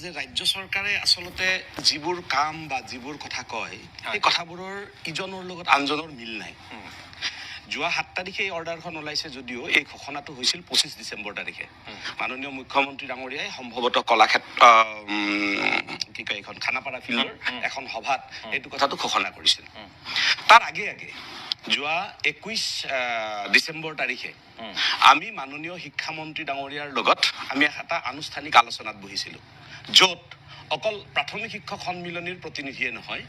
যে ৰাজ্য চৰকাৰে আচলতে যিবোৰ কাম বা যিবোৰ কথা কয়, সেই কথাবোৰৰ ইজনৰ লগত আনজনৰ মিল নাই। যোৱা 7 তাৰিখে এই অৰ্ডাৰখন ওলাইছে যদিও এই ঘোষণাটো হৈছিল 25 ডিচেম্বৰ তাৰিখে। মাননীয় মুখ্যমন্ত্ৰী ডাঙৰীয়াই সম্ভৱতঃ কলাক্ষেত্ৰ কি কয় এইখন খানাপাৰা ফিল্ডৰ এখন সভাত এইটো কথাটো ঘোষণা কৰিছিল। তাৰ আগে আগে যোৱা 21 ডিচেম্বৰ তাৰিখে আমি মাননীয় শিক্ষামন্ত্ৰী ডাঙৰীয়াৰ লগত আমি এটা আনুষ্ঠানিক আলোচনাত বহিছিলোঁ, য'ত অকল প্ৰাথমিক শিক্ষক সন্মিলনীৰ প্ৰতিনিধিয়ে নহয়,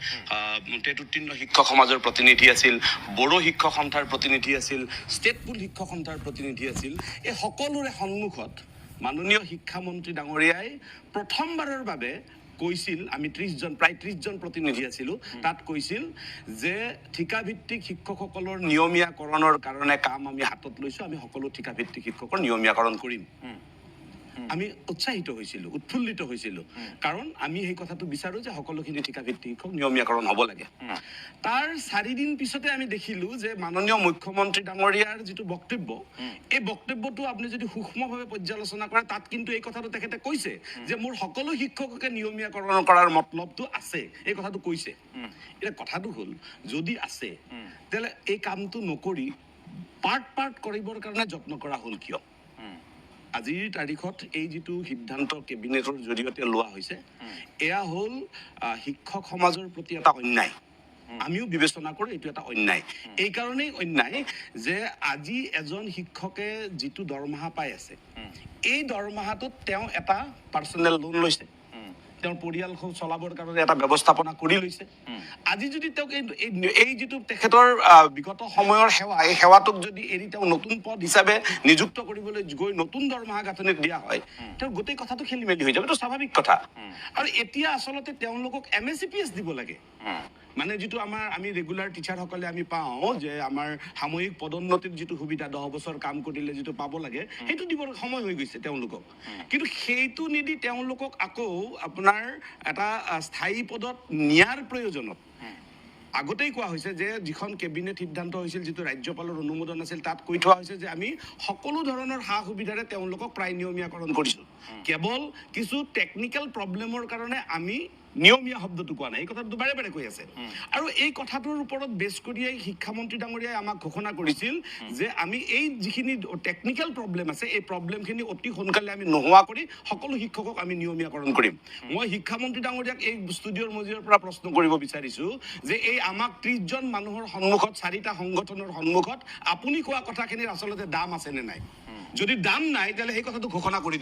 টেট উত্তীৰ্ণ শিক্ষক সমাজৰ প্ৰতিনিধি আছিল, বড়ো শিক্ষক সন্থাৰ প্ৰতিনিধি আছিল, ষ্টেট পুল শিক্ষক সন্থাৰ প্ৰতিনিধি আছিল। এই সকলোৰে সন্মুখত মাননীয় শিক্ষামন্ত্ৰী ডাঙৰীয়াই প্ৰথমবাৰৰ বাবে কৈছিল, আমি 30জন, প্ৰায় 30জন প্ৰতিনিধি আছিলোঁ, তাত কৈছিল যে ঠিকাভিত্তিক শিক্ষকসকলৰ নিয়মীয়াকৰণৰ কাৰণে কাম আমি হাতত লৈছোঁ, আমি সকলো ঠিকাভিত্তিক শিক্ষকৰ নিয়মীয়াকৰণ কৰিম। আমি উৎসাহিত হৈছিলোঁ, উৎফুল্লিত হৈছিলোঁ, কাৰণ আমি সেই কথাটো বিচাৰোঁ যে সকলোখিনি ঠিকাভিত্তিক শিক্ষক নিয়মীয়াকৰণ হ'ব লাগে। তাৰ 4 দিন পিছতে আমি দেখিলোঁ যে মাননীয় মুখ্যমন্ত্ৰী ডাঙৰীয়াৰ যিটো বক্তব্য, এই বক্তব্যটো আপুনি যদি সূক্ষ্মভাৱে পৰ্যালোচনা কৰে, তাত কিন্তু এই কথাটো তেখেতে কৈছে যে মোৰ সকলো শিক্ষককে নিয়মীয়াকৰণ কৰাৰ মতলবটো আছে, এই কথাটো কৈছে। এতিয়া কথাটো হ'ল, যদি আছে তেতিয়াহ'লে এই কামটো নকৰি পাৰ্ট পাৰ্ট কৰিবৰ কাৰণে যত্ন কৰা হ'ল কিয়? আজিৰ তাৰিখত এই যিটো সিদ্ধান্ত কেবিনেটৰ জৰিয়তে লোৱা হৈছে, এয়া হ'ল শিক্ষক সমাজৰ প্ৰতি এটা অন্যায়। আমিও বিবেচনা কৰোঁ এইটো এটা অন্যায়। এই কাৰণেই অন্যায় যে আজি এজন শিক্ষকে যিটো দৰমহা পাই আছে, এই দৰমহাটোত তেওঁ এটা পাৰ্চনেল লোন লৈছে, তেওঁৰ পৰিয়াল চলাবৰ কাৰণে এটা ব্যৱস্থাপনা কৰি লৈছে। আজি যদি তেওঁক এই যিটো তেখেতৰ বিগত সময়ৰ সেৱা, এই সেৱাটোক যদি এৰি তেওঁ নতুন পদ হিচাপে নিযুক্ত কৰিবলৈ গৈ নতুন দৰমহা গাঁথনিত দিয়া হয়, তেওঁৰ গোটেই কথাটো খেলি মেলি হৈ যাব। এইটো স্বাভাৱিক কথা। আৰু এতিয়া আচলতে তেওঁলোকক MACPS দিব লাগে। মানে যিটো আমাৰ আমি ৰেগুলাৰ টিচাৰসকলে আমি পাওঁ যে আমাৰ সাময়িক পদোন্নতিৰ যিটো সুবিধা, 10 বছৰ কাম কৰিলে যিটো পাব লাগে, সেইটো দিবৰ সময় হৈ গৈছে তেওঁলোকক। কিন্তু সেইটো নিদি তেওঁলোকক আকৌ আপোনাৰ এটা স্থায়ী পদত নিয়াৰ প্ৰয়োজনত আগতেই কোৱা হৈছে যে যিখন কেবিনেট সিদ্ধান্ত হৈছিল, যিটো ৰাজ্যপালৰ অনুমোদন আছিল, তাত কৈ থোৱা হৈছে যে আমি সকলো ধৰণৰ সা সুবিধাৰে তেওঁলোকক প্ৰায় নিয়মীয়াকৰণ কৰিছোঁ, কেৱল কিছু টেকনিকেল প্ৰব্লেমৰ কাৰণে আমি নিয়মীয়া শব্দটো কোৱা নাই। এই কথাটো বাৰে বাৰে কৈ আছে। আৰু এই কথাটোৰ ওপৰত বেছ কৰিয়েই শিক্ষামন্ত্ৰী ডাঙৰীয়াই আমাক ঘোষণা কৰিছিল যে আমি এই যিখিনি টেকনিকেল প্ৰব্লেম আছে, এই প্ৰব্লেমখিনি অতি সোনকালে আমি নোহোৱা কৰি সকলো শিক্ষকক আমি নিয়মীয়াকৰণ কৰিম। মই শিক্ষামন্ত্ৰী ডাঙৰীয়াক এই ষ্টুডিঅ'ৰ মজিয়াৰ পৰা প্ৰশ্ন কৰিব বিচাৰিছোঁ যে এই আমাক 30জন মানুহৰ সন্মুখত, 4টা সংগঠনৰ সন্মুখত আপুনি কোৱা কথাখিনিৰ আচলতে দাম আছে নে নাই? যদি দাম নাই তেতিয়াহ'লে সেই কথাটো ঘোষণা কৰি দিয়ক।